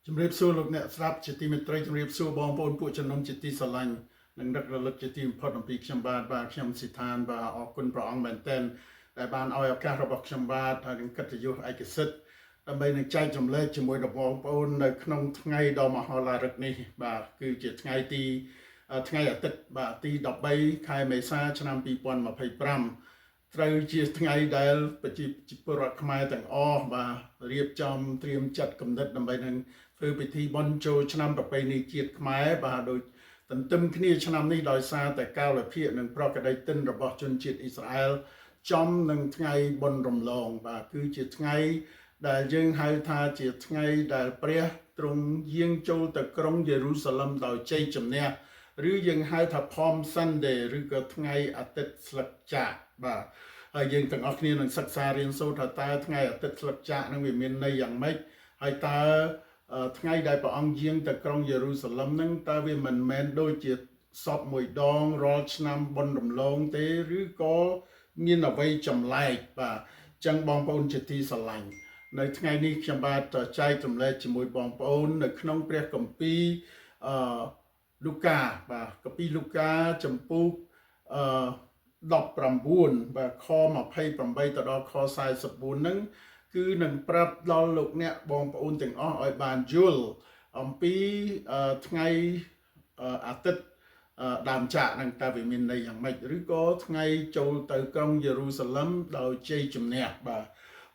ជំរាបសួរលោកអ្នកស្ដាប់ជាទីមេត្រីជំរាបសួរបងប្អូនពួកជំនុំជាទីស្រឡាញ់និងនឹករលឹកជាទីបំផុតអំពីខ្ញុំបាទបាទខ្ញុំសិដ្ឋានបាទអរគុណព្រះអង្គមែនទែនដែលបានឲ្យឱកាសរបស់ខ្ញុំបាទហើយនឹងកិត្តិយសឯកសិទ្ធិដើម្បីនឹងចែករំលែកជាមួយដល់បងប្អូននៅក្នុងថ្ងៃដ៏មហោឡារិកនេះបាទគឺជាថ្ងៃទីថ្ងៃអាទិត្យបាទទី13ខែមេសាឆ្នាំ2025ត្រូវជាថ្ងៃដែលប្រជាពលរដ្ឋខ្មែរទាំងអស់បាទរៀបចំត្រៀមចិត្តគំនិតដើម្បីនឹងធ្វើពិធីបុណ្យចូលឆ្នាំប្រពៃណីជាតិខ្មែរបាទដូចទន្ទឹមគ្នាឆ្នាំនេះដោយសារតែកាលវិភាគនិងប្រក្តីទិនរបស់ជនជាតិអ៊ីស្រាអែលចំនឹងថ្ងៃបុណ្យរំលងបាទគឺជាថ្ងៃដែលយើងហៅថាជាថ្ងៃដែលព្រះទ្រង់យាងចូលទៅក្រុងយេរូសាឡឹមដោយជ័យជំនះឬយើងហៅថា Palm Sunday ឬក៏ថ្ងៃអាទិត្យស្លឹកចាកបាទហើយយើងទាំងអស់គ្នានឹងសិក្សារៀនសូត្រថាតើថ្ងៃអាទិត្យស្លឹកចាកនឹងវាមានន័យយ៉ាងម៉េចហើយតើថ្ងៃដែលព្រះអង្គយាងទៅក្រុងយេរូសាឡឹមនឹងតើវាមិនមែនដូចជាសពមួយដងរាល់ឆ្នាំបុណ្យរំលងទេឬក៏មានអ្វីចម្លែកបាទអញ្ចឹងបងប្អូនជាទីស្រឡាញ់នៅថ្ងៃនេះខ្ញុំបាទចែករំលែកជាមួយបងប្អូននៅក្នុងព្រះគម្ពីរអឺលូកាបាទគម្ពីរលូកាជំពូកអឺ19បាទខ28ទៅដល់ខ44ហ្នឹងគឺនឹងប្រាប់ដល់លោកអ្នកបងប្អូនទាំងអស់ឲ្យបានយល់អំពីថ្ងៃអាទិត្យដើមចាកនឹងតើវាមានន័យយ៉ាងម៉េចឬក៏ថ្ងៃចូលទៅក្រុងយេរូសាឡឹមដោយជ័យជំនះបាទ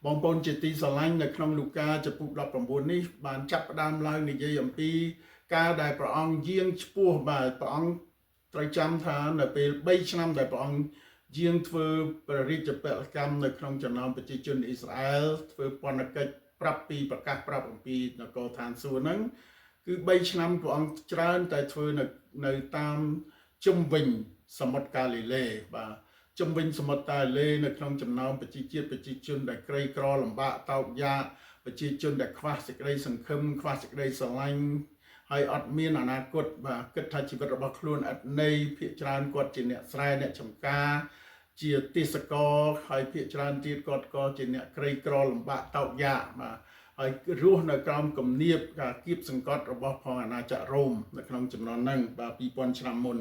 បងប្អូនជាទីស្រឡាញ់នៅក្នុងលូកាជំពូក19នេះបានចាប់ផ្ដើមឡើងនិយាយអំពីការដែលព្រះអង្គយាងឆ្ពោះបាទព្រះអង្គត្រូវចាំថានៅពេល3ឆ្នាំដែលព្រះអង្គយាងធ្វើព្រះរាជពលកម្មនៅក្នុងចំណោមប្រជាជនអ៊ីស្រាអែលធ្វើពន្ធកិច្ចប្រាប់ពីប្រកាសប្រាប់អំពីនគរឋានសួគ៌ហ្នឹងគឺ3ឆ្នាំព្រះអង្គច្រើនតែធ្វើនៅនៅតាមជុំវិញសមុទ្រកាលីលេបាទជុំវិញសមុទ្រកាលីលេនៅក្នុងចំណោមប្រជាជាតិប្រជាជនដែលក្រីក្រលំបាកតោកយ៉ាកប្រជាជនដែលខ្វះសេចក្តីសង្ឃឹមខ្វះសេចក្តីស្រឡាញ់ហើយអត់មានអនាគតបាទគិតថាជីវិតរបស់ខ្លួនអត់ន័យភាគច្រើនគាត់ជាអ្នកស្រែអ្នកចំការជាទេសកលហើយភាគច្រើនទៀតគាត់ក៏ជាអ្នកក្រីក្រលំបាកតោកយ៉ាកបាទហើយរស់នៅក្រោមគំនាបការគៀបសង្កត់របស់ផងអាណាចក្ររ៉ូមនៅក្នុងចំនួនហ្នឹងបាទ2000ឆ្នាំមុន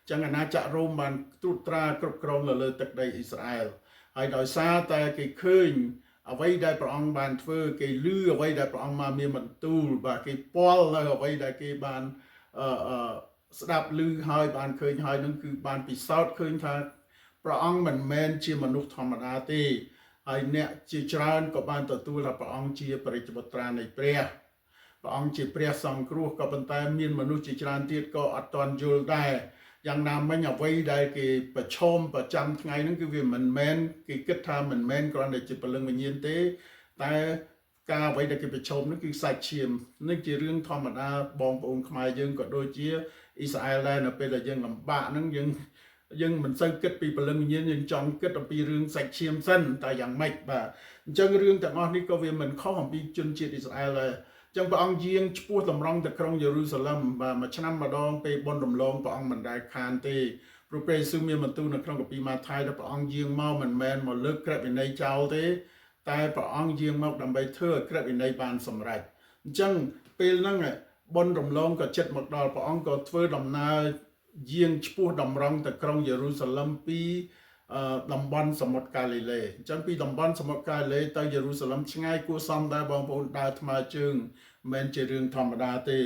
ចឹងអាណាចក្ររ៉ូមបានត្រួតត្រាគ្រប់គ្រងនៅលើទឹកដីអ៊ីស្រាអែលហើយដោយសារតែគេឃើញអ្វីដែលព្រះអង្គបានធ្វើគេឮអ្វីដែលព្រះអង្គមកមានបន្ទូលបាទគេពាល់នៅអ្វីដែលគេបានអឺស្ដាប់ឮហើយបានឃើញហើយនឹងគឺបានពិសោធន៍ឃើញថាព្រះអង្គមិនមែនជាមនុស្សធម្មតាទេហើយអ្នកជាច្រើនក៏បានទទួលថាព្រះអង្គជាព្រះរាជបុត្រានៃព្រះព្រះអង្គជាព្រះសង្គ្រោះក៏ប៉ុន្តែមានមនុស្សជាច្រើនទៀតក៏អត់ទាន់យល់ដែរយ៉ាងណាមិញអ្វីដែលគេប្រឈមប្រចាំថ្ងៃហ្នឹងគឺវាមិនមែនគេគិតថាមិនមែនគ្រាន់តែជាព្រលឹងវិញ្ញាណទេតែការអ្វីដែលគេប្រឈមនោះគឺសាច់ឈាមនេះជារឿងធម្មតាបងប្អូនខ្មែរយើងក៏ដូចជាអ៊ីស្រាអែលដែរនៅពេលដែលយើងលំបាកហ្នឹងយើងយើងមិនសូវគិតពីព្រលឹងវិញ្ញាណយើងចង់គិតអំពីរឿងសាច់ឈាមសិនតែយ៉ាងម៉េចបាទអញ្ចឹងរឿងទាំងអស់នេះក៏វាមិនខុសអំពីជនជាតិអ៊ីស្រាអែលដែរចឹងព្រះអង្គយាងឆ្ពោះតម្រង់ទៅក្រុងយេរូសាឡឹមបាទមួយឆ្នាំម្ដងពេលបុណ្យរំលងព្រះអង្គមិនដែលខានទេព្រោះព្រះយេស៊ូវមានបន្ទូលនៅក្នុងគម្ពីរម៉ាថាយថាព្រះអង្គយាងមកមិនមែនមកលើកក្រឹតវិន័យចោលទេតែព្រះអង្គយាងមកដើម្បីធ្វើឲ្យក្រឹតវិន័យបានសម្រេចអញ្ចឹងពេលហ្នឹងបុណ្យរំលងក៏ចិត្តមកដល់ព្រះអង្គក៏ធ្វើដំណើរយាងឆ្ពោះតម្រង់ទៅក្រុងយេរូសាឡឹមពីតំបន់សមុទ្រកាលីលេអញ្ចឹងពីតំបន់សមុទ្រកាលីលេទៅយេរូសាឡឹមឆ្ងាយគួរសមដែរបងប្អូនដើរថ្មើរជើងមិនមែនជារឿងធម្មតាទេ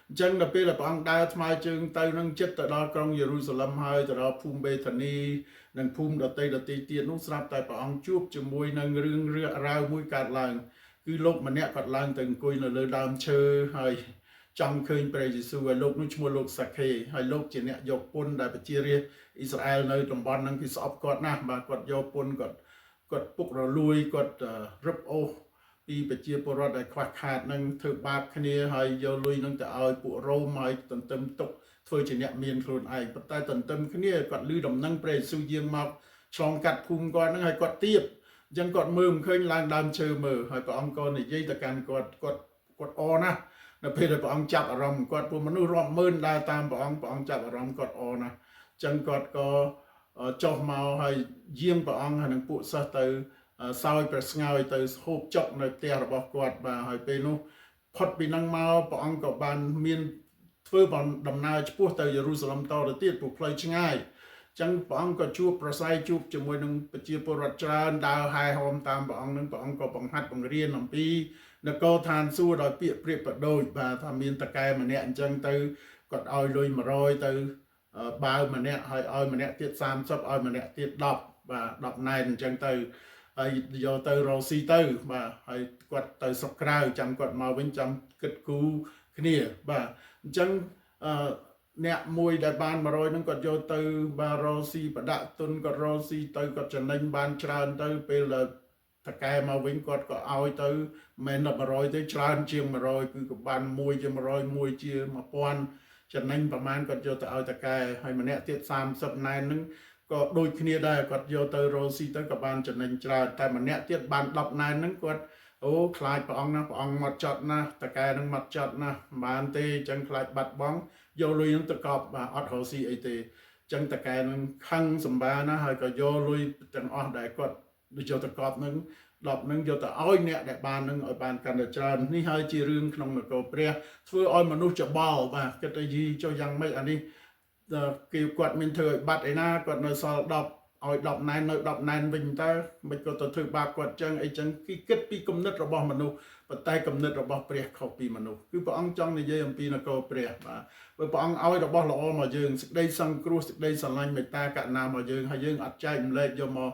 អញ្ចឹងដល់ពេលដែលព្រះអង្គដើរថ្មើរជើងទៅនឹងចិត្តទៅដល់ក្រុងយេរូសាឡឹមហើយទៅដល់ភូមិបេធានីនិងភូមិដទៃដទៃទៀតនោះស្រាប់តែព្រះអង្គជួបជាមួយនឹងរឿងរ៉ាវមួយកើតឡើងគឺលោកម្នាក់គាត់ឡើងទៅអង្គុយនៅលើដើមឈើហើយចង់ឃើញព្រះយេស៊ូវហើយលោកនោះឈ្មោះលោកសាខេហើយលោកជាអ្នកយកពន្ធដែលប្រជារាស្ត្រអ៊ីស្រាអែលនៅតំបន់ហ្នឹងគឺស្អប់គាត់ណាស់បាទគាត់យកពន្ធគាត់គាត់ពុករលួយគាត់រឹបអូសពីប្រជាពលរដ្ឋដែលខ្វះខាតនឹងធ្វើបាបគ្នាហើយយកលុយនឹងទៅឲ្យពួករ៉ូមហើយទន្ទឹមទុកធ្វើជាអ្នកមានខ្លួនឯងប៉ុន្តែទន្ទឹមគ្នាគាត់ឮដំណឹងព្រះយេស៊ូវយាងមកឆ្លងកាត់ភូមិគាត់ហ្នឹងហើយគាត់ទៀបអញ្ចឹងគាត់មើលមិនឃើញឡើងដើមឈើមើលហើយព្រះអង្គក៏និយាយទៅកាន់គាត់គាត់គាត់អណាស់នៅពេលដែលព្រះអង្គចាប់អារម្មណ៍គាត់ពួកមនុស្សរាប់ម៉ឺនដើរតាមព្រះអង្គព្រះអង្គចាប់អារម្មណ៍គាត់អណាស់អញ្ចឹងគាត់ក៏ចុះមកហើយយាងព្រះអង្គហើយនឹងពួកសិស្សទៅ សោយព្រះស្ងោយទៅហូបចុកនៅផ្ទះរបស់គាត់បាទហើយពេលនោះ ផុតពីនឹងមកព្រះអង្គក៏បានមានធ្វើដំណើរឆ្ពោះទៅយេរូសាឡឹមតទៅទៀតព្រោះផ្លូវឆ្ងាយចឹងព្រះអង្គក៏ជួបប្រស័យជួបជាមួយនឹងប្រជាពលរដ្ឋច្រើនដើរហែហោមតាមព្រះអង្គនឹងព្រះអង្គក៏បង្ហាត់បង្រៀនអំពីនគរឋានសួគ៌ដោយពាក្យប្រៀបប្រដូចបាទថាមានតកែម្នាក់អញ្ចឹងទៅគាត់ឲ្យលុយ100ទៅបាវម្នាក់ហើយឲ្យម្នាក់ទៀត30ឲ្យម្នាក់ទៀត10បាទ10ណែនអញ្ចឹងទៅហើយយកទៅរកស៊ីទៅបាទហើយគាត់ទៅស្រុកក្រៅចាំគាត់មកវិញចាំគិតគូរគ្នាបាទអញ្ចឹងអឺអ្នកមួយដែលបាន100ហ្នឹងគាត់យកទៅបាទរកស៊ីបដាក់ទុនគាត់រកស៊ីទៅគាត់ចំណេញបានច្រើនទៅពេលដែលតកែមកវិញគាត់ក៏ឲ្យទៅមិនមែន100ទេច្រើនជាង100គឺក៏បាន1ជា100មួយជា1000ចំណេញប្រហែលគាត់យកទៅឲ្យតកែហើយម្នាក់ទៀត30ណែនហ្នឹងក៏ដូចគ្នាដែរគាត់យកទៅរកស៊ីទៅក៏បានចំណេញច្រើនតែម្នាក់ទៀតបាន10ណែនហ្នឹងគាត់អូខ្លាចព្រះអង្គណាស់ព្រះអង្គមកចត់ណាស់តកែនឹងមកចត់ណាស់មិនបានទេអញ្ចឹងខ្លាចបាត់បង់យកលុយនឹងទៅកប់បាទអត់រកស៊ីអីទេអញ្ចឹងតកែនឹងខឹងសម្បាណាហើយក៏យកលុយទាំងអស់ដែលគាត់យកទៅកប់នឹង10នឹងយកទៅឲ្យអ្នកដែលបាននឹងឲ្យបានកាន់តែច្រើននេះហើយជារឿងក្នុងនគរព្រះធ្វើឲ្យមនុស្សច្បល់បាទគិតថាយីចុះយ៉ាងម៉េចអានេះគេគាត់មានធ្វើឲ្យបាត់ឯណាគាត់នៅសល់10ឲ្យ10ណែននៅ10ណែនវិញតើមិនក៏ទៅធ្វើបាបគាត់ចឹងអីចឹងគេគិតពីគំនិតរបស់មនុស្សប៉ុន្តែគំនិតរបស់ព្រះខុសពីមនុស្សគឺព្រះអង្គចង់និយាយអំពីនគរព្រះបាទបើព្រះអង្គឲ្យរបស់ល្អមកយើងសេចក្តីសង្គ្រោះសេចក្តីស្រឡាញ់មេត្តាករុណាមកយើងហើយយើងអត់ចែកម្លែកយកមក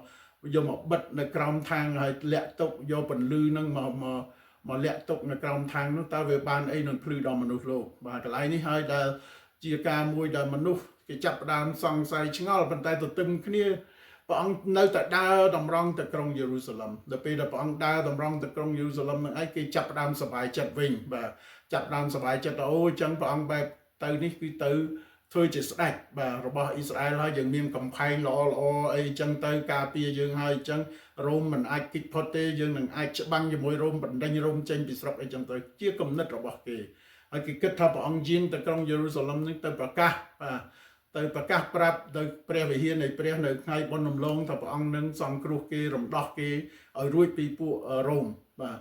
បិទនៅក្រោមឋាងហើយលាក់ទុកយកពន្លឺនឹងមកមកមកលាក់ទុកនៅក្រោមឋាងនោះតើវាបានអីនឹងភ្លឺដល់មនុស្សលោកបាទកន្លែងនេះហើយដែលជាការមួយដែលមនុស្សគេចាប់ផ្ដើមសង្ស័យឆ្ងល់ប៉ុន្តែទទឹមគ្នាព្រះអង្គនៅតែដើរតម្រង់ទៅក្រុងយេរូសាឡឹមដល់ពេលដែលព្រះអង្គដើរតម្រង់ទៅក្រុងយេរូសាឡឹមនឹងឯងគេចាប់ផ្ដើមសប្បាយចិត្តវិញបាទចាប់ផ្ដើមសប្បាយចិត្តអូអញ្ចឹងព្រះអង្គបែបទៅនេះគឺទៅធ្វើជាស្ដេចបាទរបស់អ៊ីស្រាអែលហើយយើងមានកំផែងល្អល្អអីអញ្ចឹងទៅការពារយើងហើយអញ្ចឹងរ៉ូមមិនអាចគិតផុតទេយើងនឹងអាចច្បាំងជាមួយរ៉ូមបណ្ដេញរ៉ូមចេញពីស្រុកអីចឹងទៅជាគំនិតរបស់គេហើយគេគិតថាព្រះអង្គយាងទៅក្រុងយេរូសាឡឹមនឹងទៅប្រកាសបាទទៅប្រកាសប្រាប់ទៅព្រះវិហារនៃព្រះនៅថ្ងៃបុណ្យរំលងថាព្រះអង្គនឹងសង្គ្រោះគេរំដោះគេឲ្យរួចពីពួករ៉ូមបាទ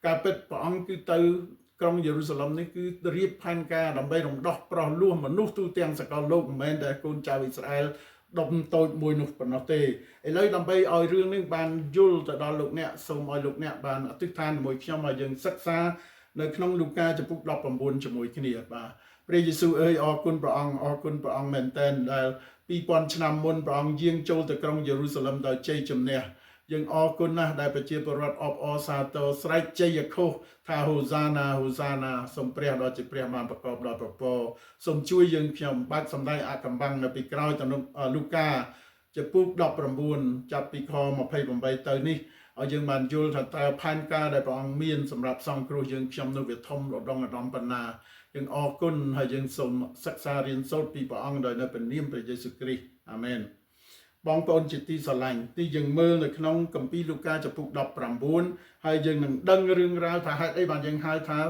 ការពិតព្រះអង្គគឺទៅក្រុងយេរូសាឡឹមនេះគឺរៀបផែនការដើម្បីរំដោះប្រោះលោះមនុស្សទូទាំងសកលលោកមិនមែនតែកូនចៅអ៊ីស្រាអែលដុំតូចមួយនោះប៉ុណ្ណោះទេឥឡូវដើម្បីឲ្យរឿងនេះបានយល់ទៅដល់លោកអ្នកសូមឲ្យលោកអ្នកបានអធិដ្ឋានជាមួយខ្ញុំឲ្យយើងសិក្សានៅក្នុងលូកាចំពុក19ជាមួយគ្នាបាទព្រះយេស៊ូវអើយអរគុណព្រះអង្គអរគុណព្រះអង្គមែនទែនដែល2000ឆ្នាំមុនព្រះអង្គយាងចូលទៅក្រុងយេរូសាឡឹមដោយជ័យជំនះយើងអរគុណណាស់ដែលប្រជាពលរដ្ឋអបអរសាទរស្រែកជ័យឃោសថាហូសាណាហូសាណាសូមព្រះដ៏ជាព្រះបានប្រកបដោយប្រពរសូមជួយយើងខ្ញុំបាត់សម្ដែងអកំបាំងនៅពីក្រោយទៅនោះលូកាចំពុក19ចាប់ពីខ28ទៅនេះឲ្យយើងបានយល់ថាតើផែនការដែលព្រះអង្គមានសម្រាប់សង្គ្រោះយើងខ្ញុំនោះវាធំឧត្តមឧត្តមប៉ុណ្ណាយើងអរគុណហើយយើងសូមសិក្សារៀនសូត្រពីព្រះអង្គដោយនៅព្រះនាមព្រះយេស៊ូវគ្រីស្ទអាមែនបងប្អូនជាទីស្រឡាញ់ទីយើងមើលនៅក្នុងគម្ពីរលូកាចំពុក19ហើយយើងនឹងដឹងរឿងរ៉ាវថាហេតុអីបានយើងហៅថា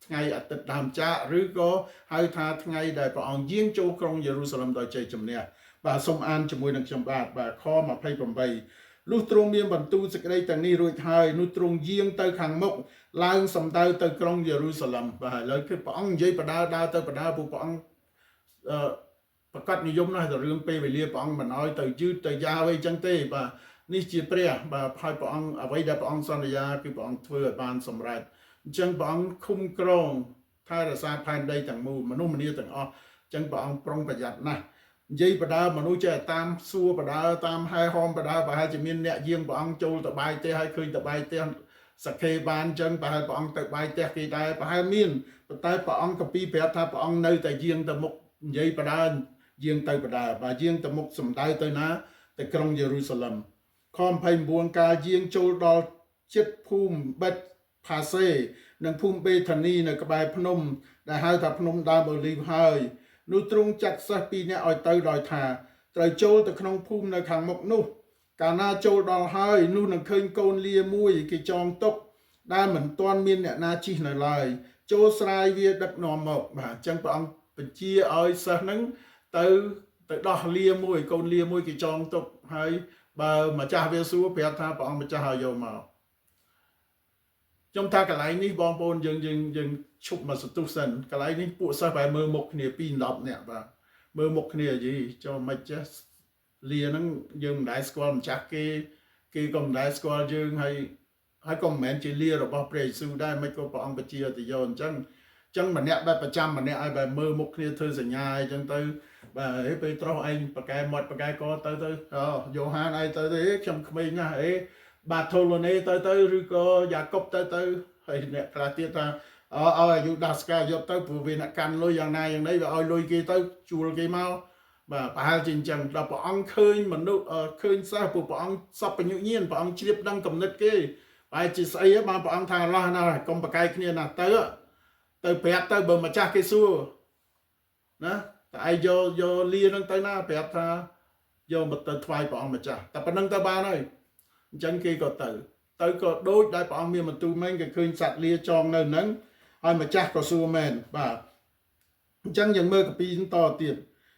ថ្ងៃអាទិត្យដើមចាកឬក៏ហៅថាថ្ងៃដែលព្រះអង្គយាងចូលក្រុងយេរូសាឡឹមដោយជ័យជំនះបាទសូមអានជាមួយនឹងខ្ញុំបាទបាទខ28លុះទ្រង់មានបន្ទូលសេចក្តីទាំងនេះរួចហើយនោះទ្រង់យាងទៅខាងមុខឡើងសំដៅទៅក្រុងយេរូសាឡឹមបាទឥឡូវគឺព្រះអង្គនិយាយបដើដើរទៅបដើពួកព្រះអង្គអឺប្រកាសនិយមណាស់ទៅរឿងពេលវេលាព្រះអង្គមិនអោយទៅយឺតទៅយ៉ាវអីចឹងទេបាទនេះជាព្រះបាទហើយព្រះអង្គអ្វីដែលព្រះអង្គសន្យាគឺព្រះអង្គធ្វើឲ្យបានសម្រេចអញ្ចឹងព្រះអង្គឃុំក្រងថែរក្សាផែនដីទាំងមូលមនុស្សម្នាទាំងអស់អញ្ចឹងព្រះអង្គប្រុងប្រយ័ត្នណាស់និយាយបដើមនុស្សចេះតាមសួរបដើតាមហែហោមបដើប្រហែលជាមានអ្នកយាងព្រះអង្គចូលទៅបាយផ្ទះហើយឃើញទៅបាយផ្ទះសខេបានអញ្ចឹងប្រហែលព្រះអង្គទៅបាយផ្ទះគេដែរប្រហែលមានប៉ុន្តែព្រះអង្គកពីប្រាប់ថាព្រះអង្គនៅតែយាងទៅមុខនិយាយបដើយាងទៅបដើបាទយាងទៅមុខសំដៅទៅណាទៅក្រុងយេរូសាឡឹមខ29កាលយាងចូលដល់ចិត្តភូមិបេតផាសេនិងភូមិបេធានីនៅក្បែរភ្នំដែលហៅថាភ្នំដើមអូលីវហើយនោះទ្រង់ចាត់សិស្សពីរនាក់ឲ្យទៅដោយថាត្រូវចូលទៅក្នុងភូមិនៅខាងមុខនោះកាលណាចូលដល់ហើយនោះនឹងឃើញកូនលាមួយគេចងទុកដែលមិនទាន់មានអ្នកណាជិះនៅឡើយចូលស្រាយវាដឹកនាំមកបាទអញ្ចឹងព្រះអង្គបញ្ជាឲ្យសិស្សហ្នឹងទៅដោះលាមួយកូនលាមួយគេចងទុកហើយបើម្ចាស់វាសួរប្រាប់ថាព្រះអង្គម្ចាស់ឲ្យយកមក ខ្ញុំថាកន្លែងនេះបងប្អូនយើងយើងយើងឈប់មកសន្ទុះសិនកន្លែងនេះពួកសិស្សបែរមើលមុខគ្នា2 10នាក់បាទមើលមុខគ្នាយីចូលមិនចេះលាហ្នឹងយើងមិនដែលស្គាល់ម្ចាស់គេគេក៏មិនដែលស្គាល់យើងហើយហើយក៏មិនមែនជាលារបស់ព្រះយេស៊ូវដែរមិនក៏ព្រះអង្គបជាទៅយកអញ្ចឹងអញ្ចឹងម្នាក់បែបប្រចាំម្នាក់ឲ្យបែបមើលមុខគ្នាធ្វើសញ្ញាអញ្ចឹងទៅបាទហេពេលប្រុសឯងប្រកែមាត់ប្រកែកទៅទៅអូយ៉ូហានឯងទៅទៅខ្ញុំក្មេងណាស់អេបាថូឡូនេទៅទៅឬក៏យ៉ាកុបទៅទៅហើយអ្នកខ្លះទៀតថាអឲ្យអាយុដាស្កាយកទៅព្រោះវាអ្នកកាន់លុយយ៉ាងណាយ៉ាងណីវាឲ្យលុយគេទៅជួលគេមកបាទប្រហែលជាអញ្ចឹងដល់ព្រះអង្គឃើញមនុស្សឃើញសិស្សព្រោះព្រះអង្គសពញ្ញញាណព្រះអង្គជ្រាបដឹងគំនិតគេបែរជាស្អីបានព្រះអង្គថាឡោះណាកុំប្រកែកគ្នាណាទៅទៅប្រាប់ទៅបើម្ចាស់គេសួរណាតែឯងយកយកលានឹងទៅណាប្រាប់ថាយកមកទៅថ្វាយព្រះអង្គម្ចាស់តែប៉ុណ្្នឹងទៅបានហើយអញ្ចឹងគេក៏ទៅទៅក៏ដូចដែលព្រះអង្គមានបន្ទូលមែនគេឃើញសត្វលាចងនៅហ្នឹងហើយម្ចាស់ក៏សួរមែនបាទអញ្ចឹងយើងមើលកាពីតទៀត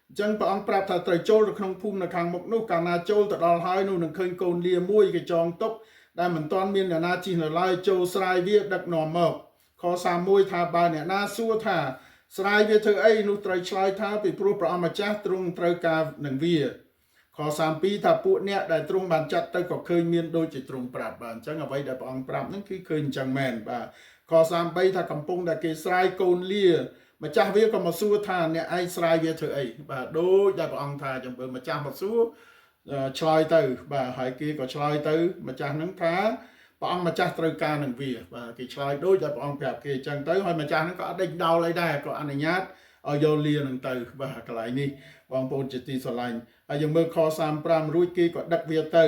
អញ្ចឹងព្រះអង្គប្រាប់ថាត្រូវចូលទៅក្នុងភូមិនៅខាងមុខនោះកាលណាចូលទៅដល់ហើយនោះនឹងឃើញកូនលាមួយគេចងទុកដែលមិនទាន់មានអ្នកណាជិះនៅឡើយចូលស្រាយវាដឹកនាំមកខ31ថាបើអ្នកណាសួរថាស្រាយវាធ្វើអីនោះត្រូវឆ្លើយថាពីព្រោះព្រះអង្គម្ចាស់ទ្រង់ត្រូវការនឹងវាខ32ថាពួកអ្នកដែលទ្រង់បានចាត់ទៅក៏ឃើញមានដូចជាទ្រង់ប្រាប់បាទអញ្ចឹងអ្វីដែលព្រះអង្គប្រាប់ហ្នឹងគឺឃើញអញ្ចឹងមែនបាទខ33ថាកំពុងតែគេស្រាយកូនលាម្ចាស់វាក៏មកសួរថាអ្នកឯងស្រាយវាធ្វើអីបាទដូចដែលព្រះអង្គថាចំបើម្ចាស់មកសួរឆ្លើយទៅបាទហើយគេក៏ឆ្លើយទៅម្ចាស់ហ្នឹងថាព្រះអង្គម្ចាស់ត្រូវការនឹងវាបាទគេឆ្លើយដូចដែលព្រះអង្គប្រាប់គេអញ្ចឹងទៅហើយម្ចាស់ហ្នឹងក៏អត់ដេញដោលអីដែរក៏អនុញ្ញាតឲ្យយកលានឹងទៅបាទកន្លែងនេះបងប្អូនជាទីស្រឡាញ់ហើយយើងមើលខ35រួចគេក៏ដឹកវាទៅ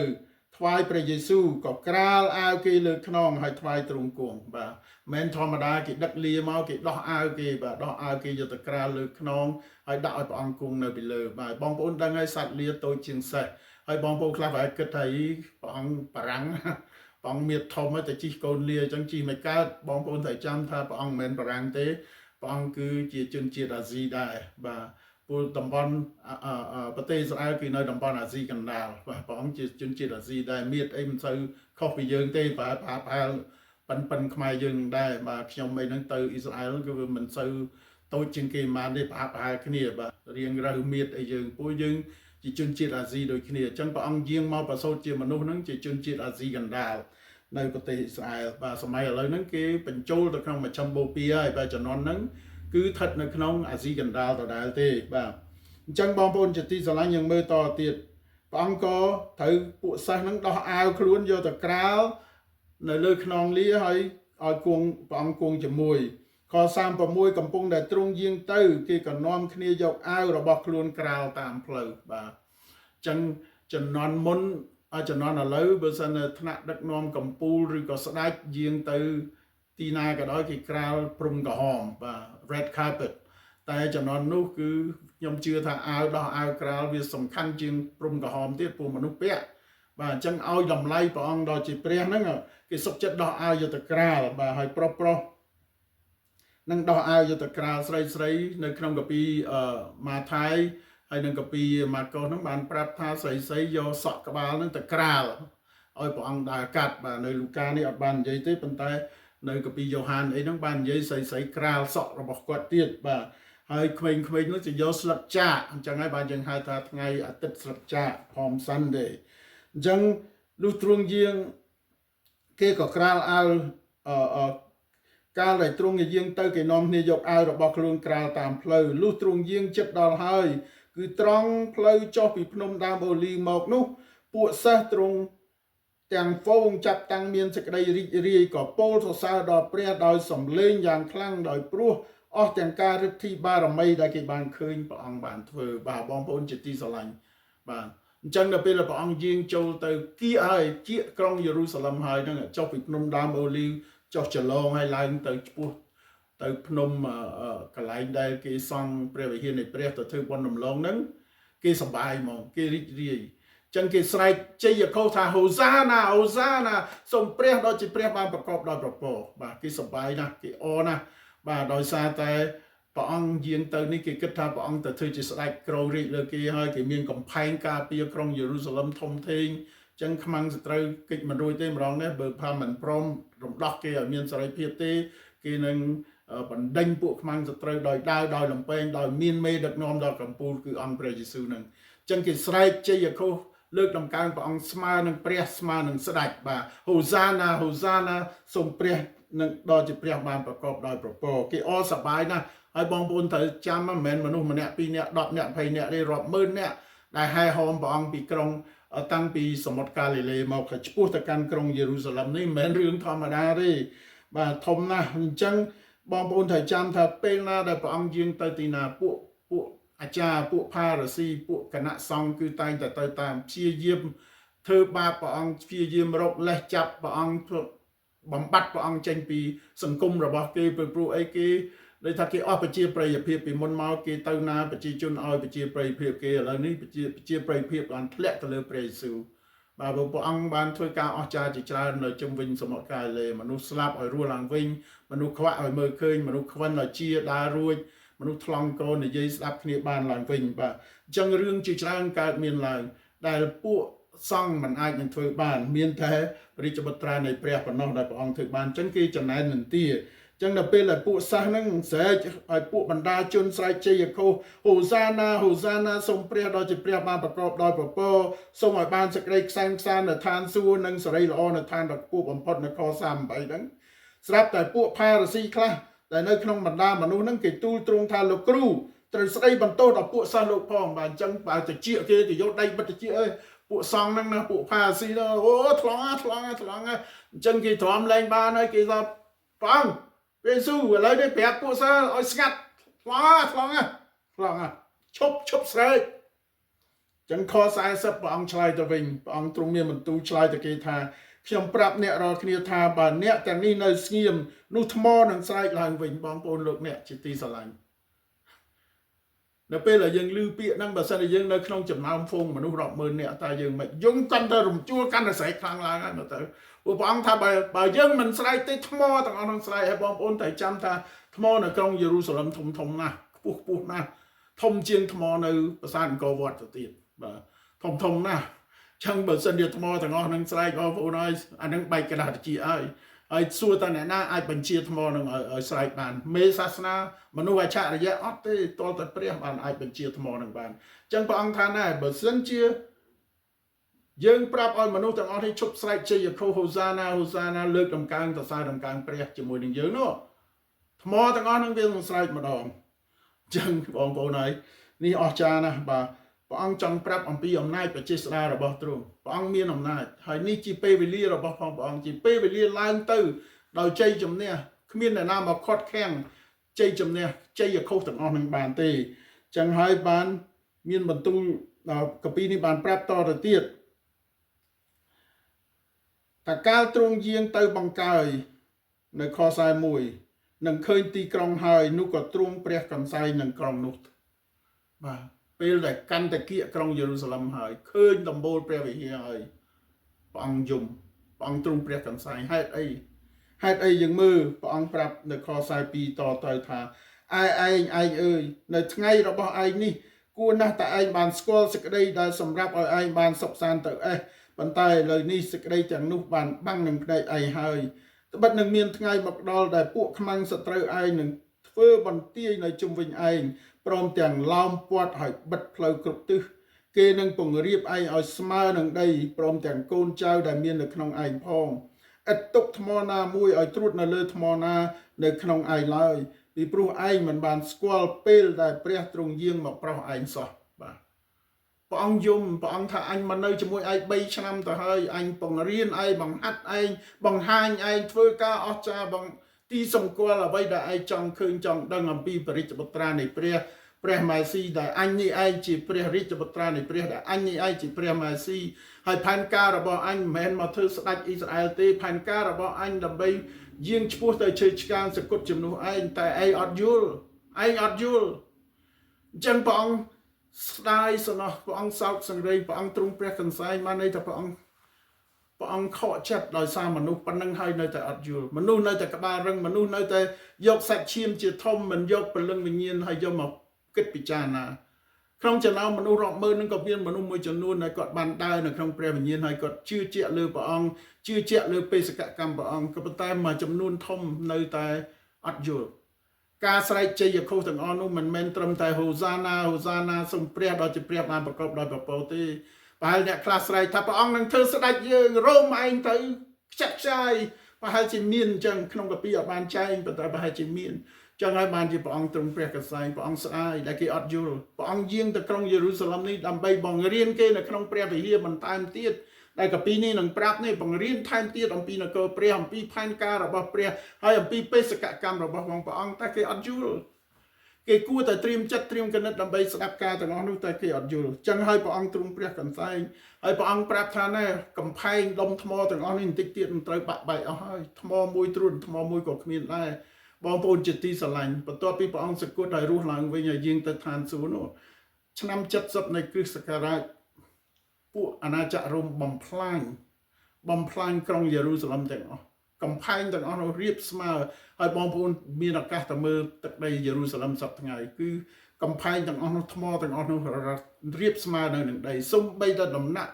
ថ្វាយព្រះយេស៊ូវក៏ក្រាលអាវគេលើខ្នងហើយថ្វាយទ្រង់គង់បាទមិនធម្មតាគេដឹកលាមកគេដោះអាវគេបាទដោះអាវគេយកទៅក្រាលលើខ្នងហើយដាក់ឲ្យព្រះអង្គគង់នៅពីលើបាទបងប្អូនដឹងហើយសត្វលាតូចជាងសេះហើយបងប្អូនខ្លះប្រហែលគិតថាព្រះអង្គបារាំងព្រះអង្គមៀតធំហើយតែជិះកូនលាអញ្ចឹងជិះមិនកើតបងប្អូនត្រូវចាំថាព្រះអង្គមិនមែនបារាំងទេព្រះអង្គគឺជាជនជាតិអាស៊ីដែរបាទពលតំបន់ប្រទេសអ៊ីស្រាអែលគឺនៅតំបន់អាស៊ីកណ្ដាលបាទព្រះអង្គជាជនជាតិអាស៊ីដែរមៀតអីមិនសូវខុសពីយើងទេបាទប្រហែលប៉ិនប៉ិនខ្មែរយើងដែរបាទខ្ញុំអីហ្នឹងទៅអ៊ីស្រាអែលគឺវាមិនសូវតូចជាងគេប៉ុន្មានទេប្រហាក់ប្រហែលគ្នាបាទរៀងរើសមៀតអីយើងពួកយើងជាជនជាតិអាស៊ីដូចគ្នាអញ្ចឹងព្រះអង្គយាងមកប្រសូតជាមនុស្សហ្នឹងជាជនជាតិអាស៊ីកណ្ដាលនៅប្រទេសអ៊ីស្រាអែលបាទសម័យឥឡូវហ្នឹងគេបញ្ចូលទៅក្នុងមជ្ឈិមបូព៌ាហើយបាទជំនាន់ហ្នឹងគឺស្ថិតនៅក្នុងអាស៊ីកណ្ដាលដដែលទេបាទអញ្ចឹងបងប្អូនជាទីស្រឡាញ់យើងមើលតទៀតព្រះអង្គក៏ត្រូវពួកសិស្សហ្នឹងដោះអាវខ្លួនយកទៅក្រាលនៅលើខ្នងលាហើយឲ្យគង់ព្រះអង្គគង់ជាមួយខ36កំពុងតែទ្រង់យាងទៅគេក៏នាំគ្នាយកអាវរបស់ខ្លួនក្រាលតាមផ្លូវបាទអញ្ចឹងជំនាន់មុនជំនាន់ឥឡូវបើសិនថ្នាក់ដឹកនាំកម្ពុជាឬក៏ស្ដេចយាងទៅទីណាក៏ដោយគេក្រាលព្រំក្រហមបាទ red carpet តែជំនាន់នោះគឺខ្ញុំជឿថាអាវដោះអាវក្រាលវាសំខាន់ជាងព្រំក្រហមទៀតព្រោះមនុស្សពាក់បាទអញ្ចឹងឲ្យតម្លៃព្រះអង្គដល់ជាព្រះហ្នឹងគេសុខចិត្តដោះអាវយកទៅក្រាលបាទហើយប្រុសប្រុសនឹងដោះអាវយកទៅក្រាលស្រីស្រីនៅក្នុងកាពីម៉ាថាយហើយនឹងកាពីម៉ាកុសហ្នឹងបានប្រាប់ថាស្រីស្រីយកសក់ក្បាលហ្នឹងទៅក្រាលឲ្យព្រះអង្គដើរកាត់បាទនៅលូកានេះអត់បាននិយាយទេប៉ុន្តែនៅកាពីយ៉ូហានអីហ្នឹងបាននិយាយស្រីស្រីក្រាលសក់របស់គាត់ទៀតបាទហើយក្មេងៗនោះจะយកស្លឹកចាកអញ្ចឹងហើយបានយើងហៅថាថ្ងៃអាទិត្យស្លឹកចាក Palm Sunday អញ្ចឹងលុះទ្រង់យាងគេក៏ក្រាលអាវអឺកាលដែលទ្រង់យាងទៅគេនាំគ្នាយកអាវរបស់ខ្លួនក្រាលតាមផ្លូវលុះទ្រង់យាងចិត្តដល់ហើយគឺត្រង់ផ្លូវចុះពីភ្នំដើមអូលីវមកនោះពួកសិស្សទ្រង់ទាំងហ្វូងចាប់តាំងមានសេចក្តីរីករាយក៏ពោលសរសើរដល់ព្រះដោយសំឡេងយ៉ាងខ្លាំងដោយព្រោះអស់ទាំងការឫទ្ធីបារមីដែលគេបានឃើញព្រះអង្គបានធ្វើបាទបងប្អូនជាទីស្រឡាញ់បាទអញ្ចឹងដល់ពេលព្រះអង្គយាងចូលទៅគៀកហើយជៀកក្រុងយេរូសាឡឹមហើយហ្នឹងចុះពីភ្នំដើមអូលីវចុះចលងហើយឡើងទៅឆ្ពោះទៅភ្នំកន្លែងដែលគេសង់ព្រះវិហារនៃព្រះទៅធ្វើបុណ្យដំឡងហ្នឹងគេសប្បាយហ្មងគេរីករាយចឹងគេស្រែកជ័យខោថាហូសាណាហូសាណាសូមព្រះដ៏ជាព្រះបានប្រកបដោយប្រពរបាទគេសប្បាយណាស់គេអរណាស់បាទដោយសារតែព្រះអង្គយាងទៅនេះគេគិតថាព្រះអង្គទៅធ្វើជាស្ដេចគ្រងរាជលើគេហើយគេមានកំផែងការពារក្រុងយេរូសាឡឹមធំធេង ចឹងខ្មាំងសត្រូវកិច្ចមិនរួចទេម្ដងនេះបើថាមិនព្រមរំដោះគេឲ្យមានសេរីភាពទេគេនឹងបណ្ដេញពួកខ្មាំងសត្រូវដោយដាវដោយលំពែងដោយមានមេដឹកនាំដល់កម្ពុជាគឺអង្គព្រះយេស៊ូវនឹងចឹងគេស្រែកជ័យឃោសលើកដំកើងព្រះអង្គស្មើនឹងព្រះស្មើនឹងស្ដេចបាទហូសាណាហូសាណាសូមព្រះនឹងដល់ជាព្រះបានប្រកបដោយប្រពរគេអសប្បាយណាស់ហើយបងប្អូនត្រូវចាំមិនមែនមនុស្សម្នាក់ពីរនាក់10នាក់20នាក់ទេរាប់ម៉ឺននាក់ដែលហែហោមព្រះអង្គពីក្រុងតាំងពីសមុទ្រកាលីលេមកឆ្ពោះទៅកាន់ក្រុងយេរូសាឡឹមនេះមិនមែនរឿងធម្មតាទេបាទធំណាស់អញ្ចឹងបងប្អូនត្រូវចាំថាពេលណាដែលព្រះអង្គយាងទៅទីណាពួកពួកអាចារ្យពួកផារ៉ាស៊ីពួកគណៈសង្ឃគឺតែងតែទៅតាមព្យាយាមធ្វើបាបព្រះអង្គព្យាយាមរកលេសចាប់ព្រះអង្គធ្វើបំបត្តិព្រះអង្គចេញពីសង្គមរបស់គេព្រោះអីគេដូចថាគេអស់ប្រជាប្រិយភាពពីមុនមកគេទៅណាប្រជាជនឲ្យប្រជាប្រិយភាពគេឥឡូវនេះប្រជាប្រជាប្រិយភាពបានធ្លាក់ទៅលើព្រះយេស៊ូវបាទព្រះអង្គបានធ្វើការអស្ចារ្យជាច្រើននៅជុំវិញសមុទ្រកាលីលេមនុស្សស្លាប់ឲ្យរស់ឡើងវិញមនុស្សខ្វាក់ឲ្យមើលឃើញមនុស្សខ្វិនឲ្យជាដើររួចមនុស្សថ្លង់កនិយាយស្ដាប់គ្នាបានឡើងវិញបាទអញ្ចឹងរឿងជាច្រើនកើតមានឡើងដែលពួកសង្ឃមិនអាចនឹងធ្វើបានមានតែព្រះរាជបុត្រានៃព្រះប៉ុណ្ណោះដែលព្រះអង្គធ្វើបានអញ្ចឹងគេចំណែននន្ទាចឹងដល់ពេលដែលពួកសាសហ្នឹងស្រែកឲ្យពួកបណ្ដាជនស្រែកជ័យឃោសហូសាណាហូសាណាសូមព្រះដ៏ជាព្រះបានប្រកបដោយប្រពរសូមឲ្យបានសេចក្តីខ្សែមខ្សាននៅឋានសួគ៌និងសេរីល្អនៅឋានដ៏ខ្ពស់បំផុតនៅខ38ហ្នឹងស្រាប់តែពួកផារស៊ីខ្លះដែលនៅក្នុងបណ្ដាមនុស្សហ្នឹងគេទូលទ្រង់ថាលោកគ្រូត្រូវស្ដីបន្ទោសដល់ពួកសិស្សលោកផងបាទអញ្ចឹងបើតិចគេទៅយកដៃបិទតិចអើយពួកសង្ឃហ្នឹងណាពួកផារស៊ីហ្នឹងអូថ្លង់ថ្លង់ថ្លង់អញ្ចឹងគេទ្រាំលែងបានហើយគេថាព្រះអង្គព្រះយេស៊ូវឥឡូវនេះប្រាប់ពួកសិស្សឲ្យស្ងាត់ថ្លង់ថ្លង់ថ្លង់ឈប់ឈប់ស្រែកចឹងខ40ព្រះអង្គឆ្លើយទៅវិញព្រះអង្គទ្រង់មានបន្ទូលឆ្លើយទៅគេថាខ្ញុំប្រាប់អ្នករាល់គ្នាថាបើអ្នកទាំងនេះនៅស្ងៀមនោះថ្មនឹងស្រែកឡើងវិញបងប្អូនលោកអ្នកជាទីស្រឡាញ់នៅពេលដែលយើងឮពាក្យហ្នឹងបើសិនជាយើងនៅក្នុងចំណោមហ្វូងមនុស្សរាប់ម៉ឺននាក់តើយើងមិនយំកាន់តែរំជួលកាន់តែស្រែកខ្លាំងឡើងហើយមើលទៅព្រោះព្រះអង្គថាបើបើយើងមិនស្រែកទេថ្មទាំងអស់នឹងស្រែកហើយបងប្អូនត្រូវចាំថាថ្មនៅក្រុងយេរូសាឡឹមធំធំណាស់ខ្ពស់ខ្ពស់ណាស់ធំជាងថ្មនៅប្រាសាទអង្គរវត្តទៅទៀតបាទធំធំណាស់ចឹងបើសិនជាថ្មទាំងអស់នឹងស្រែកបងប្អូនហើយអានឹងបែកក្តារតិចហើយហើយសួរតើអ្នកណាអាចបញ្ជាថ្មនឹងឲ្យស្រែកបានមេសាសនាមនុស្សអច្ឆរិយៈអត់ទេតលតែព្រះបានអាចបញ្ជាថ្មនឹងបានចឹងព្រះអង្គថាណែបើសិនជាយើងប្រាប់ឲ្យមនុស្សទាំងអស់នេះឈប់ស្រែកជ័យឃោសហូសាណាហូសាណាលើកដំកើងសរសើរដំកើងព្រះជាមួយនឹងយើងនោះថ្មទាំងអស់នឹងវានឹងស្រែកម្ដងចឹងបងប្អូនហើយនេះអស្ចារ្យណាស់បាទព្រះអង្គចង់ប្រាប់អំពីអំណាចប្រជាស្ដាររបស់ទ្រង់ព្រះអង្គមានអំណាចហើយនេះជាពេលវេលារបស់ផងព្រះអង្គជាពេលវេលាឡើងទៅដោយជ័យជំនះគ្មានអ្នកណាមកខាត់ខាំងជ័យជំនះជ័យឃោសទាំងអស់នឹងបានទេចឹងហើយបានមានបន្ទូលដល់កាពីនេះបានប្រាប់តទៅទៀតតកាលទ្រង់យាងទៅបង្កើយនៅខ41នឹងឃើញទីក្រុងហើយនោះក៏ទ្រង់ព្រះកំសែងនឹងក្រុងនោះបាទពេលដែលកាន់តែគៀកក្រុងយេរូសាឡឹមហើយឃើញដំបូលព្រះវិហារហើយព្រះអង្គយំព្រះអង្គទ្រង់ព្រះកំសែងហេតុអីហេតុអីយើងមើលព្រះអង្គប្រាប់នៅខ42តទៅថាឯឯងឯងអើយនៅថ្ងៃរបស់ឯងនេះគួរណាស់តែឯងបានស្គាល់សេចក្តីដែលសម្រាប់ឲ្យឯងបានសុខសាន្តទៅអេះប៉ុន្តែឥឡូវនេះសេចក្តីទាំងនោះបានបាំងនឹងភ្នែកឯងហើយត្បិតនឹងមានថ្ងៃមកដល់ដែលពួកខ្មាំងសត្រូវឯងនឹងធ្វើបន្ទាយនៅជុំវិញឯងព្រមទាំងឡោមព័ទ្ធឲ្យបិទផ្លូវគ្រប់ទិសគេនឹងពង្រៀបឯងឲ្យស្មើនឹងដីព្រមទាំងកូនចៅដែលមាននៅក្នុងឯងផងឥតទុកថ្មណាមួយឲ្យត្រួតនៅលើថ្មណានៅក្នុងឯងឡើយពីព្រោះឯងមិនបានស្គាល់ពេលដែលព្រះទ្រង់យាងមកប្រោសឯងសោះបាទព្រះអង្គយំព្រះអង្គថាអញមកនៅជាមួយឯង3ឆ្នាំទៅហើយអញបង្រៀនឯងបង្ហាត់ឯងបង្ហាញឯងធ្វើការអស្ចារ្យបងទីសម្គាល់អ្វីដែលឯងចង់ឃើញចង់ដឹងអំពីព្រះរាជបុត្រានៃព្រះព្រះម៉ែស៊ីដែលអញនេះឯងជាព្រះរាជបុត្រានៃព្រះដែលអញនេះឯងជាព្រះម៉ែស៊ីហើយផែនការរបស់អញមិនមែនមកធ្វើស្ដេចអ៊ីស្រាអែលទេផែនការរបស់អញដើម្បីយាងឆ្ពោះទៅឈើឆ្កាងសគុតជំនួសឯងតែឯងអត់យល់ឯងអត់យល់អញ្ចឹងព្រះអង្គស្ដាយសំណោះព្រះអង្គសោកសង្រេងព្រះអង្គទ្រង់ព្រះកន្សែងបានន័យថាព្រះអង្គព្រះអង្គខកចិត្តដោយសារមនុស្សប៉ុណ្ណឹងហើយនៅតែអត់យល់មនុស្សនៅតែក្បាលរឹងមនុស្សនៅតែយកសាច់ឈាមជាធំមិនយកព្រលឹងវិញ្ញាណហើយយកមកគិតពិចារណា ក្នុងចំណោមមនុស្សរាប់ម៉ឺននឹងក៏មានមនុស្សមួយចំនួនដែលគាត់បានដើរនៅក្នុងព្រះវិញ្ញាណហើយគាត់ជឿជាក់លើព្រះអង្គជឿជាក់លើបេសកកម្មព្រះអង្គក៏ប៉ុន្តែមួយចំនួនធំនៅតែអត់យល់ការស្រែកជ័យឃោសទាំងអស់នោះមិនមែនត្រឹមតែហូសាណាហូសាណាសូមព្រះដ៏ជាព្រះបានប្រកបដោយព្រះពរទេប្រហែលអ្នកខ្លះស្រែកថាព្រះអង្គនឹងធ្វើស្ដេចយើងរ៉ូមឯងទៅខ្ចាត់ខ្ចាយប្រហែលជាមានអញ្ចឹងក្នុងកាពីអត់បានចែងប៉ុន្តែប្រហែលជាមានចឹងហើយបានជាព្រះអង្គទ្រង់ព្រះកសែងព្រះអង្គស្ដាយដែលគេអត់យល់ព្រះអង្គយាងទៅក្រុងយេរូសាឡឹមនេះដើម្បីបង្រៀនគេនៅក្នុងព្រះវិហារបន្ថែមទៀតដែលកាពីនេះនឹងប្រាប់នេះបង្រៀនថែមទៀតអំពីនគរព្រះអំពីផែនការរបស់ព្រះហើយអំពីបេសកកម្មរបស់ព្រះអង្គតែគេអត់យល់គេគួរតែត្រៀមចិត្តត្រៀមកណិតដើម្បីស្ដាប់ការទាំងអស់នោះតែគេអត់យល់ចឹងហើយព្រះអង្គទ្រង់ព្រះកន្សែងហើយព្រះអង្គប្រាប់ថាណែកំផែងដុំថ្មទាំងអស់នេះបន្តិចទៀតនឹងត្រូវបាក់បែកអស់ហើយថ្មមួយទ្រួនថ្មមួយក៏គ្មានដែរបងប្អូនជាទីស្រឡាញ់បន្ទាប់ពីព្រះអង្គសគត់ឲ្យរស់ឡើងវិញហើយយាងទៅឋានសួគ៌នោះឆ្នាំ70នៃគ្រិស្តសករាជពួកអាណាចក្ររ៉ូមបំផ្លាញក្រុងយេរូសាឡឹមទាំងអស់កំផែងទាំងអស់នោះរៀបស្មើហើយបងប្អូនមានឱកាសទៅមើលទឹកដីយេរូសាឡឹមសប្តាហ៍ថ្ងៃគឺកំផែងទាំងអស់នោះថ្មទាំងអស់នោះរៀបស្មើនៅនឹងដីសំបីតែដំណាក់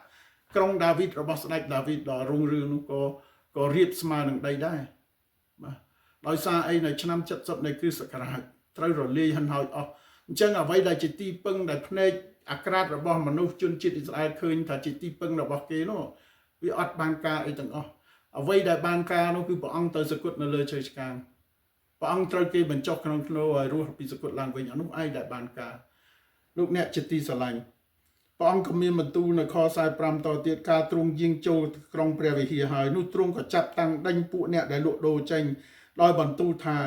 ក្រុងដាវីតរបស់ស្ដេចដាវីតដ៏រុងរឿងនោះក៏រៀបស្មើនឹងដីដែរបាទដោយសារអីនៅឆ្នាំ70នៃគ្រិស្តសករាជត្រូវរលាយហិនហោចអស់អញ្ចឹងអ្វីដែលជាទីពឹងដែលភ្នែកអាក្រាតរបស់មនុស្សជនជាតិអ៊ីស្រាអែលឃើញថាជាទីពឹងរបស់គេនោះវាអត់បានការអីទាំងអស់អ្វីដែលបានការនោះគឺព្រះអង្គទៅសគត់នៅលើឈើឆ្កាងព្រះអង្គត្រូវគេបញ្ចុះក្នុងធ្នូឲ្យរស់ពីសគត់ឡើងវិញអានោះឯងដែលបានការលោកអ្នកជាទីស្រឡាញ់ព្រះអង្គក៏មានបន្ទូលនៅខ45តទៀតការទ្រង់យាងចូលក្រុងព្រះវិហារហើយនោះទ្រង់ក៏ចាប់តាំងដេញពួកអ្នកដែលលក់ដូរចេញដោយបន្ទូលថា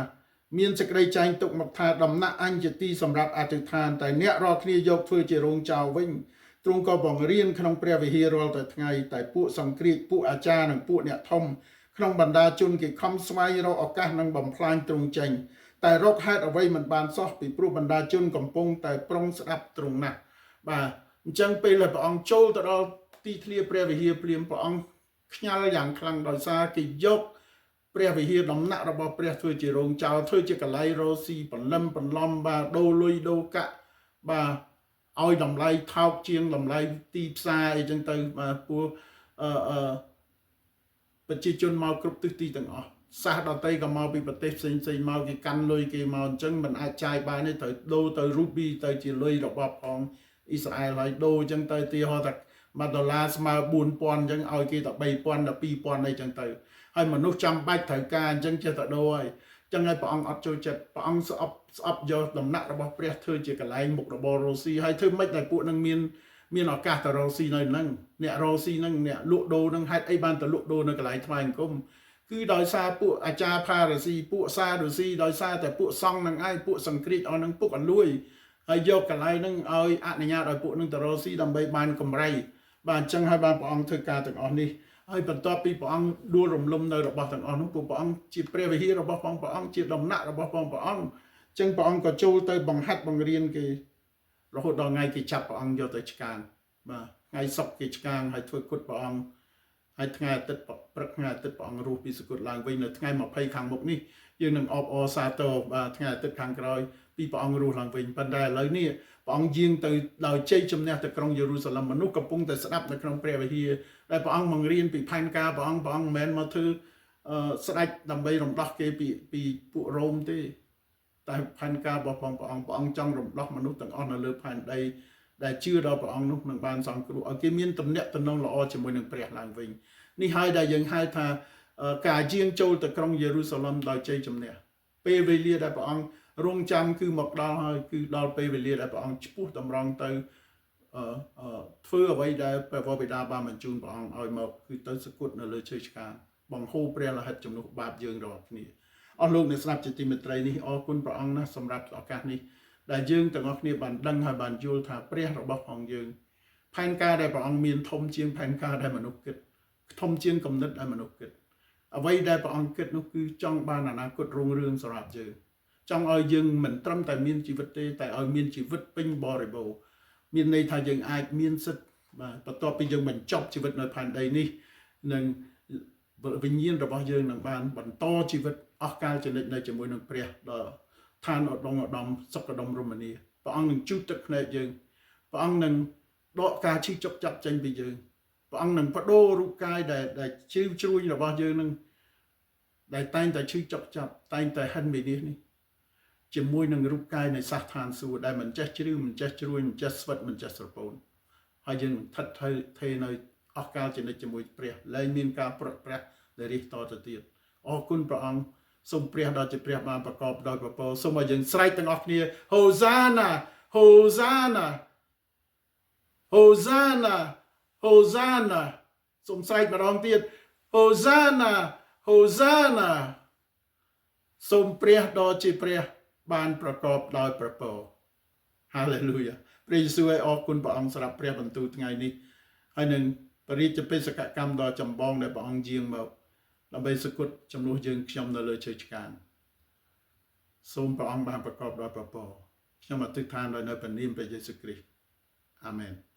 មានសេចក្តីចែងទុកមកថាដំណាក់អញជាទីសម្រាប់អធិដ្ឋានតែអ្នករាល់គ្នាយកធ្វើជារោងចោលវិញទ្រង់ក៏បង្រៀនក្នុងព្រះវិហាររាល់តែថ្ងៃតែពួកសង្គ្រាចពួកអាចារ្យនិងពួកអ្នកធំក្នុងបណ្ដាជនគេខំស្វែងរកឱកាសនឹងបំផ្លាញទ្រង់ចេញតែរកហេតុអ្វីមិនបានសោះពីព្រោះបណ្ដាជនកំពុងតែប្រុងស្ដាប់ទ្រង់ណាស់បាទអញ្ចឹងពេលដែលព្រះអង្គចូលទៅដល់ទីធ្លាព្រះវិហារភ្លាមព្រះអង្គខ្ញាល់យ៉ាងខ្លាំងដោយសារគេយកព្រះវិហារដំណាក់របស់ព្រះធ្វើជារោងចោលធ្វើជាកន្លែងរកស៊ីបន្លឹមបន្លំបាទដូរលុយដូរកាក់បាទឲ្យតម្លៃថោកជាងតម្លៃទីផ្សារអីចឹងទៅបាទពួកអឺអឺប្រជាជនមកគ្រប់ទិសទីទាំងអស់សាសដតីក៏មកពីប្រទេសផ្សេងផ្សេងមកគេកាន់លុយគេមកអញ្ចឹងមិនអាចចាយបានទេត្រូវដូរទៅរូប៊ីទៅជាលុយរបស់ផងអ៊ីស្រាអែលហើយដូរអញ្ចឹងទៅទីហោថា1ដុល្លារស្មើ4000អញ្ចឹងឲ្យគេតែ3000ដល់2000អីចឹងទៅហើយមនុស្សចាំបាច់ត្រូវការអញ្ចឹងចេះតែដូរហើយអញ្ចឹងហើយព្រះអង្គអត់ចូលចិត្តព្រះអង្គស្អប់យកដំណាក់របស់ព្រះធ្វើជាកន្លែងមុខរបររស់ស៊ីហើយធ្វើម៉េចដែលពួកនឹងមានឱកាសទៅរកស៊ីនៅហ្នឹងអ្នករកស៊ីហ្នឹងអ្នកលក់ដូរហ្នឹងហេតុអីបានទៅលក់ដូរនៅកន្លែងថ្វាយអង្គមគឺដោយសារពួកអាចារ្យផារ៉ាស៊ីពួកសាឌូស៊ីដោយសារតែពួកសង្ឃហ្នឹងឯងពួកសង្គ្រាចអស់ហ្នឹងពួកអលួយហើយយកកន្លែងហ្នឹងឲ្យអនុញ្ញាតឲ្យពួកហ្នឹងទៅរកស៊ីដើម្បីបានកម្រៃបាទអញ្ចឹងហើយបានព្រះអង្គធ្វើការទាំងអស់នេះហើយបន្ទាប់ពីព្រះអង្គដួលរំលំនៅរបស់ទាំងអស់នោះពួកព្រះអង្គជាព្រះវិហាររបស់ព្រះអង្គជាដំណាក់របស់ព្រះអង្គអញ្ចឹងព្រះអង្គក៏ចូលទៅបង្ហាត់បង្រៀនគេរហូតដល់ថ្ងៃគេចាប់ព្រះអង្គយកទៅឆ្កាងបាទថ្ងៃសុក្រគេឆ្កាងហើយធ្វើគុតព្រះអង្គហើយថ្ងៃអាទិត្យព្រឹកថ្ងៃអាទិត្យព្រះអង្គរស់ពីសគត់ឡើងវិញនៅថ្ងៃ20ខាងមុខនេះយើងនឹងអបអរសាទរបាទថ្ងៃអាទិត្យខាងក្រោយពីព្រះអង្គរស់ឡើងវិញប៉ុន្តែឥឡូវនេះព្រះអង្គយាងទៅដោយជ័យជំនះទៅក្រុងយេរូសាឡឹមមនុស្សកំពុងតែស្ដាប់នៅក្នុងព្រះវិហារដែលព្រះអង្គបង្រៀនពីផែនការព្រះអង្គព្រះអង្គមិនមែនមកធ្វើស្ដេចដើម្បីរំដោះគេពីពួករ៉ូមទេតែផែនការរបស់ព្រះអង្គព្រះអង្គចង់រំដោះមនុស្សទាំងអស់នៅលើផែនដីដែលជឿដល់ព្រះអង្គនោះនឹងបានសង្គ្រោះឲ្យគេមានទំនាក់ទំនងល្អជាមួយនឹងព្រះឡើងវិញនេះហើយដែលយើងហៅថាការយាងចូលទៅក្រុងយេរូសាឡឹមដោយជ័យជំនះពេលវេលាដែលព្រះអង្គរងចាំគឺមកដល់ហើយគឺដល់ពេលវេលាដែលព្រះអង្គឈ្មោះតម្រង់ទៅធ្វើអ្វីដែលព្រះវរបិតាបានបញ្ជូនព្រះអង្គឲ្យមកគឺទៅសគត់នៅលើឈើឆ្កាងបង្ហូរព្រះលោហិតជំនួសបាបយើងរាល់គ្នាអស់លោកអ្នកស្ដាប់ជាទីមេត្រីនេះអរគុណព្រះអង្គណាស់សម្រាប់ឱកាសនេះដែលយើងទាំងអស់គ្នាបានដឹងហើយបានយល់ថាព្រះរបស់ផងយើងផែនការដែលព្រះអង្គមានធំជាងផែនការដែលមនុស្សគិតធំជាងគំនិតដែលមនុស្សគិតអ្វីដែលព្រះអង្គគិតនោះគឺចង់បានអនាគតរុងរឿងសម្រាប់យើងចង់ឲ្យយើងមិនត្រឹមតែមានជីវិតទេតែឲ្យមានជីវិតពេញបរិបូរណ៍មានន័យថាយើងអាចមានសិទ្ធិបាទបន្ទាប់ពីយើងបញ្ចប់ជីវិតនៅផែនដីនេះនឹងវិញ្ញាណរបស់យើងនឹងបានបន្តជីវិតអស់កលជានិច្ចនៅជាមួយនឹងព្រះដល់ឋានឧត្តមឧត្តមសុខដុមរមនាព្រះអង្គនឹងជូតទឹកភ្នែកយើង ព្រះអង្គនឹងដកការឈឺចុកចាប់ចេញពីយើងព្រះអង្គនឹងបដូររូបកាយដែលដែលឈឺជ្រួញរបស់យើងនឹងដែលតែងតែឈឺចុកចាប់តែងតែហិនវិនិច្ឆ័យនេះជាមួយនឹងរូបកាយនៃសាសឋានសួគ៌ដែលមិនចេះជ្រីវមិនចេះជ្រួញមិនចេះស្វិតមិនចេះស្រពោនហើយយើងនឹងថិតថេរនៅអស់កាលជានិច្ចជាមួយព្រះលែងមានការប្រត់ព្រះដែលរិះតទៅទៀតអរគុណព្រះអង្គសូមព្រះដ៏ជាព្រះបានប្រកបដោយព្រះពរសូមឲ្យយើងស្រែកទាំងអស់គ្នាហូសាណាហូសាណាហូសាណាហូសាណាសូមស្រែកម្ដងទៀតហូសាណាហូសាណាសូមព្រះដ៏ជាព្រះបានប្រកបដោយព្រះពរហាឡេលូយ៉ាព្រះយេស៊ូវឲ្យអរគុណព្រះអង្គសម្រាប់ព្រះបន្ទូលថ្ងៃនេះហើយនឹងព្រះរាជបេសកកម្មដ៏ចម្បងដែលព្រះអង្គយាងមកដើម្បីសគត់ជំនួសយើងខ្ញុំនៅលើឈើឆ្កាងសូមព្រះអង្គបានប្រកបដោយព្រះពរខ្ញុំអធិដ្ឋានដោយនៅព្រះនាមព្រះយេស៊ូវគ្រីស្ទអាមែន។